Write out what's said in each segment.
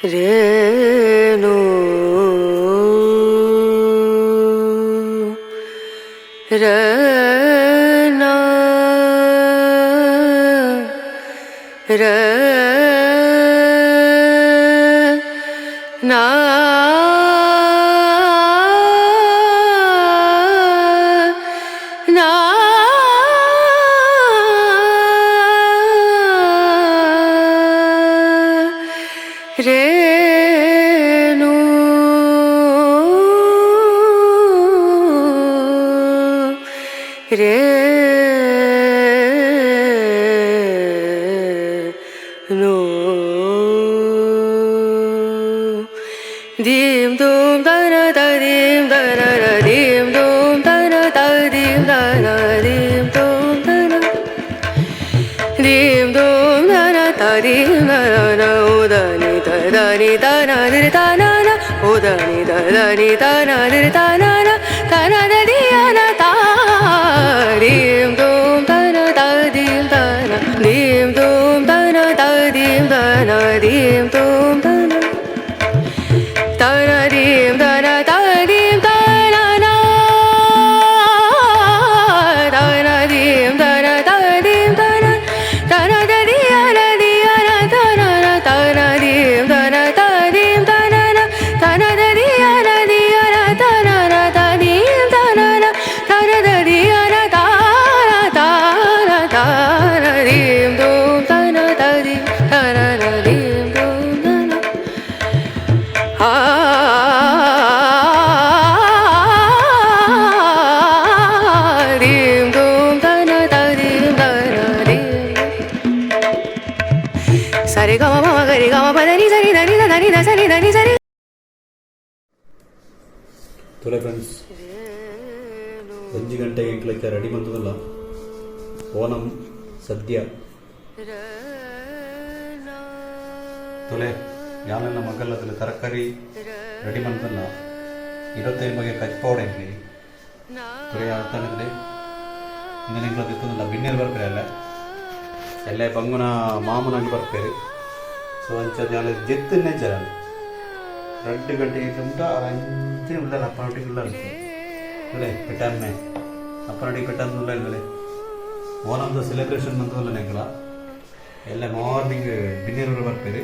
ರೇಣು ರನ ರ ನಾ ನಾ ರೇಣು ರೇಣು dim dum da na da dim da na na dim dum da na da dim da na dim dum da na dim dum da na da dim da na na o da ni da da ni da na ni da na na o da ni da da ni da na ni da na na da na da di na da dim dum da na da dim da na dim dum da na da dim da na dim dum da na da na dim da na da dim da na na da na dim da na da dim da na da na da di na di na da na na da na dim da na da dim da na na da na da di na di na da na na da dim da na na da na da di na da na da na da na dim dum da na da dim da na na dim dum da na dim dum da na da dim da na dim ಸರಿ ಗ ಮ ಮ ಗ ರಿ ಗ ಮ ಪ the ನಿ ಸ ರಿ the ನಿ the the ನಿ the ಸ ರಿ the ನಿ ಸ ರಿ. ತೊಲೆ ಫ್ರೆಂಡ್ಸ್, 1 ಗಂಟೆಗೆ ಎಂಕ್ಲೈತೆ ರೆಡಿ ಬಂತದಲ್ಲ ಓನಂ ಸದ್ಯ. ತೊಲೆ ಯಾನೆಲ್ಲ ಮಗಲ್ಲದಲ್ಲಿ ತರಕಾರಿ ರೆಡಿ ಬಂತಲ್ಲ 25 ಬಗೆ ಕಚ್ಪೌಡ ಎಂಕ್ಲಿ ತೊರೆ ಆಗ್ತಾನಿದ್ರೆ ಇಂದಿನ ಎಂಕ್ಲ ತಿತ್ತದಲ್ಲ ಬಿನ್ನೆಲ್ ಬರ್ಪೇರೆ ಅಲ್ಲ ಎಲ್ಲ ಬಂಗುನ ಮಾಮೂನಾಗಿ ಬರ್ಪೇರು. ಸೊ ಅಂಚ ಯಾನ ಜೆತ್ತನ್ನೇ ಜರ 2 ಗಂಟೆಗೆ ಉಂಟ ಅಂಚೆ ಉಳ್ಳಲ್ಲ ಅಪ್ಪನೊಟ್ಟಿಗೆ ಉಳ್ಳ ಅಲ್ಲೇ ಪೆಟ್ಟಮ್ಮೆ ಅಪ್ಪನೊಟ್ಟಿಗೆ ಪೆಟ್ಟಂದು ಉಳ್ಳ ಓನಮ್ದ ಸೆಲೆಬ್ರೇಷನ್ ಅಂತದಲ್ಲ ನೆಂಕಲ ಎಲ್ಲ ಮಾರ್ನಿಂಗ್ ಬಿನ್ನೆಲ್ ಬರ್ಪೇರು.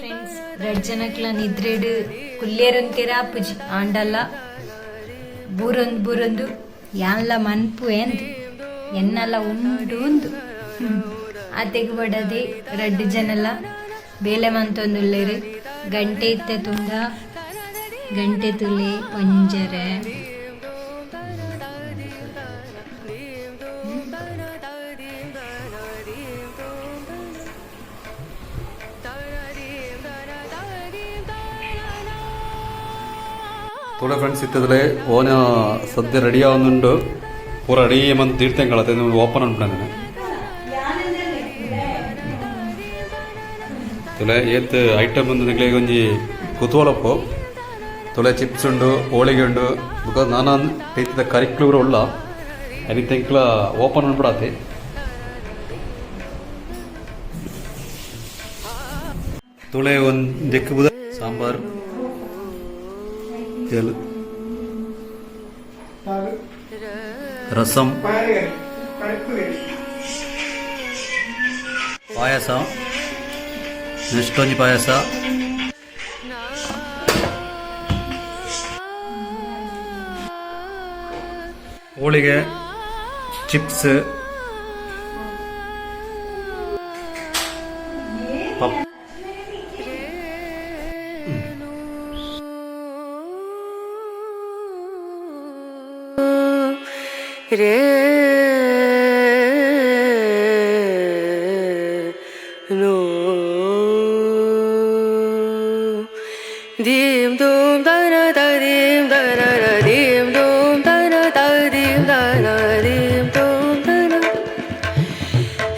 ಫ್ರೆಂಡ್ಸ್, ರಡ್ ಜನಕ್ಲ ನಿದ್ರೆಡ್ ಕುಲ್ಲೇರೊಂತೆರ ಪುಜಿ ಆಂಡಲ್ಲ ಬೂರೊಂದು ಬೂರೊಂದು ಯಾನ್ಲ ಮನ್ಪು ಎಂದ್ ಎನ್ನಲ ಉಂಡು ಉಂದು ಆತೆಗ್ ಬಡದೆ ರಡ್ಡು ಜನಲ ಬೇಲೆ ಮಂತೊಂದುಲ್ಲೆರ್. ಗಂಟೆ ಇತ್ತೆ ತುಂಡ ಗಂಟೆ ತುಲೆ ಒಂಜರೆ. ತೊಲೆ ಫ್ರೆಂಡ್ಸ್, ಇತ್ತದಲೆ ಓನ ಸದ್ಯ ರೆಡಿ ಆವೊಂದುಂಡು ಪೂರ ರೆಡಿ ಮಂತ್ ತೀರ್ಥಂಗಳ ಓಪನ್ ಅನ್ಬಿಟ್ಟೆ. ತುಲೆ ಏತ್ ಐಟಮ್ ಬಂದು ನಿಕ್ಲೆಗ್ ಒಂಜಿ ಕುತೂಹಲಪ್ಪು. ತುಲೆ ಚಿಪ್ಸ್ ಉಂಡು, ಹೋಳಿಗೆ ಉಂಡು, because ನಾನಾ ರೀತಿದ ಕರಿಕ್ಲು ಉಳ್ಳ ಎನಿಥಿಂಗ್ಲ ಓಪನ್ ಅನ್ಬಿಡಾತಿ. ತುಳೆ ಒಂದು ದೆಕ್ಕು ಬುದ ಸಾಂಬಾರ್ ತೆಲು ರಸಂ ಪಾಯಸ, ನೆಕ್ಸ್ಟ್ ಒಂಜಿ ಪಾಯಸ, ಹೋಳಿಗೆ, ಚಿಪ್ಸ್, ಪಪ್. ರೇಣು dim dum da na da dim da na na dim dum da na da dim da na dim dum da na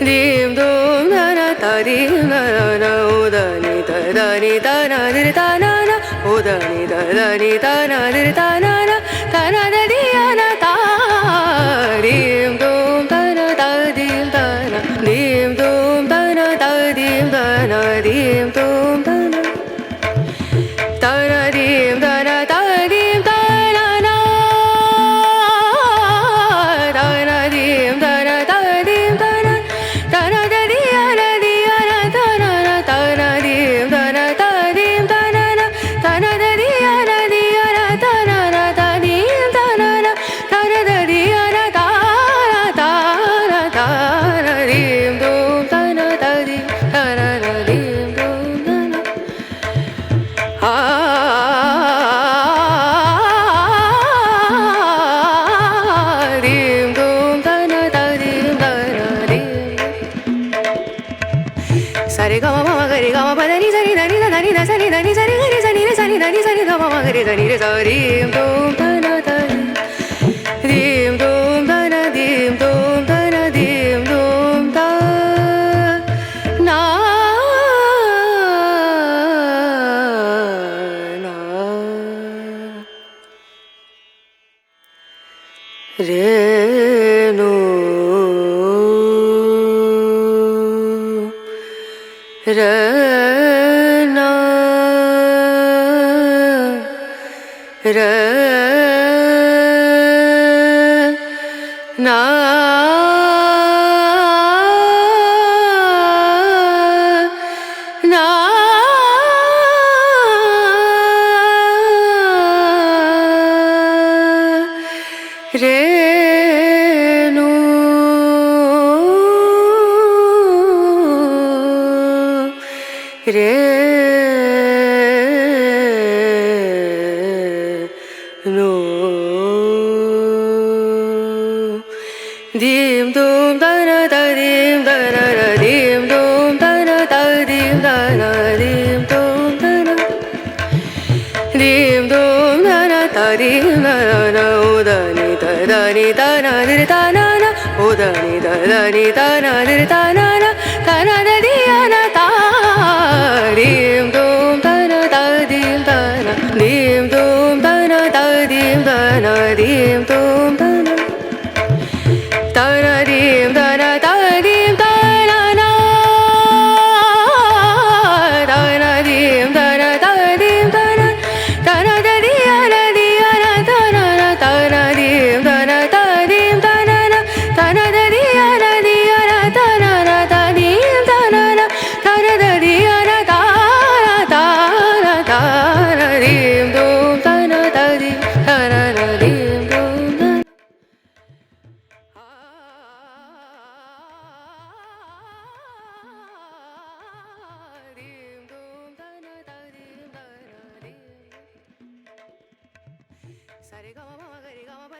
dim dum da na da dim da na na o da ni da da ni da na ni da na na o da ni da da ni da na ni da na na da na da di na da. ದ ನಿ ರೆ ಸ ಧೀಂ ಧೂಂ ತ ನ ತ ಧೀಂ ಧೂಂ ತ ನ ಧೀಂ ಧೂಂ ತ ನ ಧೀಂ ಧೂಂ ತ ನಾ ನಾ ರೇನು ರ ನಾ ರ ನಾ ನಾ ರೇನು ರೇ ನು ಧೀಂ ಧೂಂ ತ ನ ತ ಧೀಂ ತ ನ ರ ಧೀಂ ಧೂಂ ತ ನ ತ ಧೀಂ ತ ನ ಧೀಂ ಧೂಂ ತ ನ ಧೀಂ ಧೂಂ ತ ನ ತ ಧೀಂ ತ ನ ನ ಉ the ನಿ ತ the ನಿ ತ ನ ನಿ ರ ತ ನ ನ ಉ the ನಿ ತ the ನಿ ತ ನ ನಿ ರ ತ ನ ನ ತ ನ the ಧಿ ಯ ನ ತ ಧೀಂ ಧೂಂ ತ ನ ತ ಧೀಂ ತ ನ ಧೀಂ ಧೂಂ ತ ನ ತ ಧೀಂ ತ ನ ಧೀಂ ಧೂಂ ತ ನ ತ ನ ಧೀಂ ತ ನ ತ ಧೀಂ ತ ನ ನ ತ ನ ಧೀಂ ತ ನ ತ ಧೀಂ ತ ನ ತ ನ the ಧಿ ಯ ನ ಧಿ ಯ ನ ತ ನ ನ ತ ನ ಧೀಂ ತ ನ ತ ಧೀಂ ತ ನ ನ ತ ನ the ಧಿ ಯ ನ ಧಿ ಯ ನ ತ ನ ನ ತ ಧೀಂ ತ ನ ನ ತ ನ the ಧಿ ಯ ನ ತ ನ ತ ನ ತ ನ ಧೀಂ ಧೂಂ ತ ನ ತ ಧೀಂ ತ ನ ನ ಧೀಂ ಧೂಂ ತ.